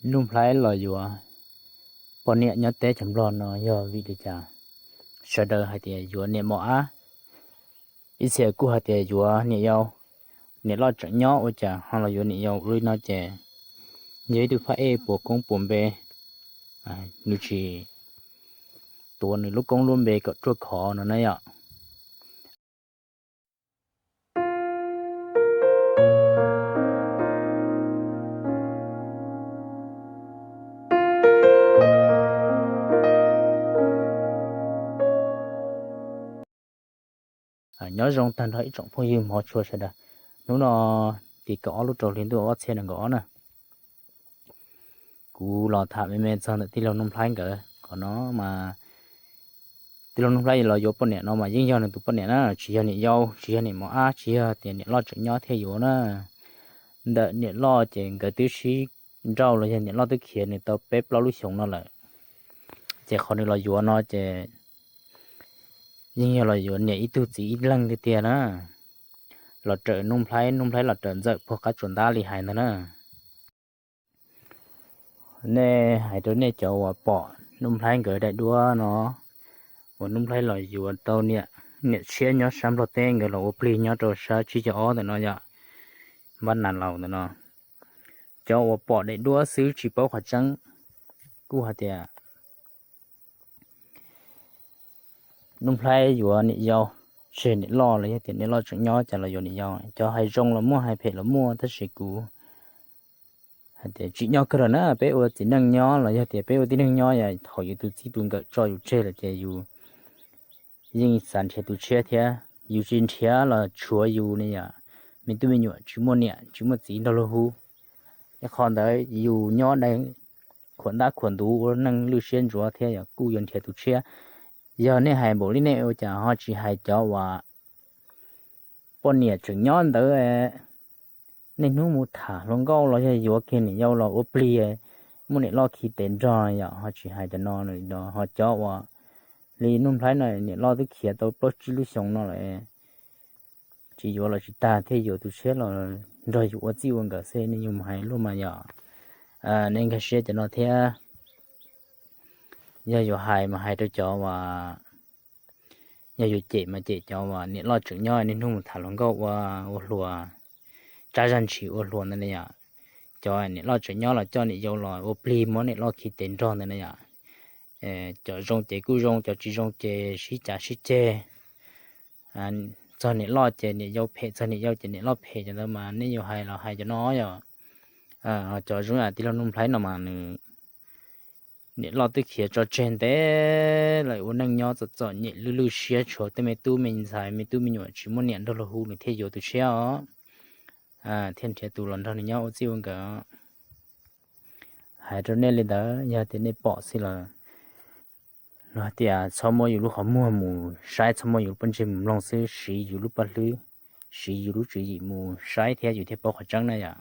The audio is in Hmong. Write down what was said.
Nuj Nplhaib los yuav poj niam nyob teb chaws Nplog no yog vim li cas? Sawv daws hais tias yuav niam mos ab, ib txhia kuj hais tias yuav niam yau, niam loj tseem nyob ua cas ho los yuav niam yau li no ces yog ib tug phab ej puas koob puas npe, nws tsis tuav nws lub koob lub npe kom ruaj khov no na yom. Nyob zoo tag nrho ib tsoom phooj ywg hmov tshua sawv daws. Hnub no tim kaum ob lub rau hli ntuj ob txhiab nees nkaum ob na, kuv los tham me me txog ntawm tij laug Nuj Nplhaib nkawd qhov no mas, tij laug Nuj Nplhaib los yuav poj niam no mas yeej yog nws tus poj niam na, tsis yog niam yau, tsis yog niam mos ab, tsis yog tias niam loj tseem nyob thiaj yuav na. Ntawm niam loj ces nkawd twb sib nrauj los yog niam loj twb khiav nws tau peb plaub lub xyoos no lawm, ces qhov nws los yuav no ces yeej yog los yuav niam ib tug txiv ib leeg tiag tiag na. Los raws Nuj Nplhaib, Nuj Nplhaib los raws Ntxawm puag qab tsuas ntab li hais ntag na. Nej hais rau nej cov uas pom Nuj Nplhaib nkawd daim duab no, uas Nuj Nplhaib los yuav tau niam, niam tshiab nyob sab Nplog teb, nkawd los ua plig nyob rau sab tsib caug ob ntawm no yom, Npab Nas Laus ntawm no. Cov uas pom daim duab xwb tsis paub qhov tseeb kuj hais tias Nuj Nplhaib yuav niam yau, tseg niam loj los yog tias niam loj tseem nyob cas los yuav niam yau. Cov hais zoo los muaj, hais phem los muaj, tab sis kuv hais tias tsim nyog kawg lawm na, peb ua txiv neej nyob los yog tias peb ua tib neeg nyob, yog thaum yus tus txij tus nkawm tso yus tseg lawm ces yus yeej xav nrhiav tus tshiab thiab. Yus tsis nrhiav los tshuav yus ne yom, me tub me nyuam tsis muaj niam tsis muaj txiv nrog luag hu. Qhov ntawd yus nyob dai khuam ntab khuam ntuv ua neej lwj siab ntsuav thiab yog kuj yuav nrhiav tus tshiab. Yog nej hais npaum li nej ua cas ho tsis hais cov uas poj niam tseem nyob ntawd, niaj hnub mus tham hluas nkauj los yog yuav kiag niam yau los ua plig, muab niam loj khi tes nrog yom, ho tsis hais cov no. Ho cov uas li Nuj Nplhaib no niam loj twb khiav tau plaub tsib lub xyoos no lawm, tsis yuav los tsis tag thiaj yuav tus tshiab los nrog yus ua txij ua nkawm xwb, nej yuav mus hais luag mas yom. Nej nkag siab cov no thiab. Yog yuav hais mas hais rau cov uas, yog yuav cem mas cem cov uas niam loj tseem nyob niaj hnub mus tham hluas nkauj ua, ua hluas, tsab zaj ntshis ua hluas ntawd na yom. Cov niam loj tseem nyob los coj niam yau los ua plig muab niam loj khi tes nrog ntawd na yom. Cov zoo ces kuj zoo, cov tsis zoo ces sib cav sib ceg. Txog niam loj ces niam yau phem, txog niam yau ces niam loj phem, cov ntawd mas nej yuav hais los hais cov no yom. Cov zoo yam tij laug Nuj Nplhaib no mas nws niam loj twb khiav tso tseg ntev lawm, ua neej nyob txom txom nyem lwj lwj siab, tshuav tej me tub me ntxhais me tub me nyuam tsis muaj niam nrog luag hu nws thiaj yuav tus tshiab os, thiaj nrhiav tus los nrog nws nyob ua txij ua nkawm. Hais rau nej li ntawd, yog tias nej pom xwb los, luag tias txhob muab yus lub qhov muag mus saib, txhob muab yus lub pob ntseg mus mloog xwb, siv yus lub paj hlwb, siv yus lub tswv yim mus saib thiab yus thiaj paub qhov tseeb na yom.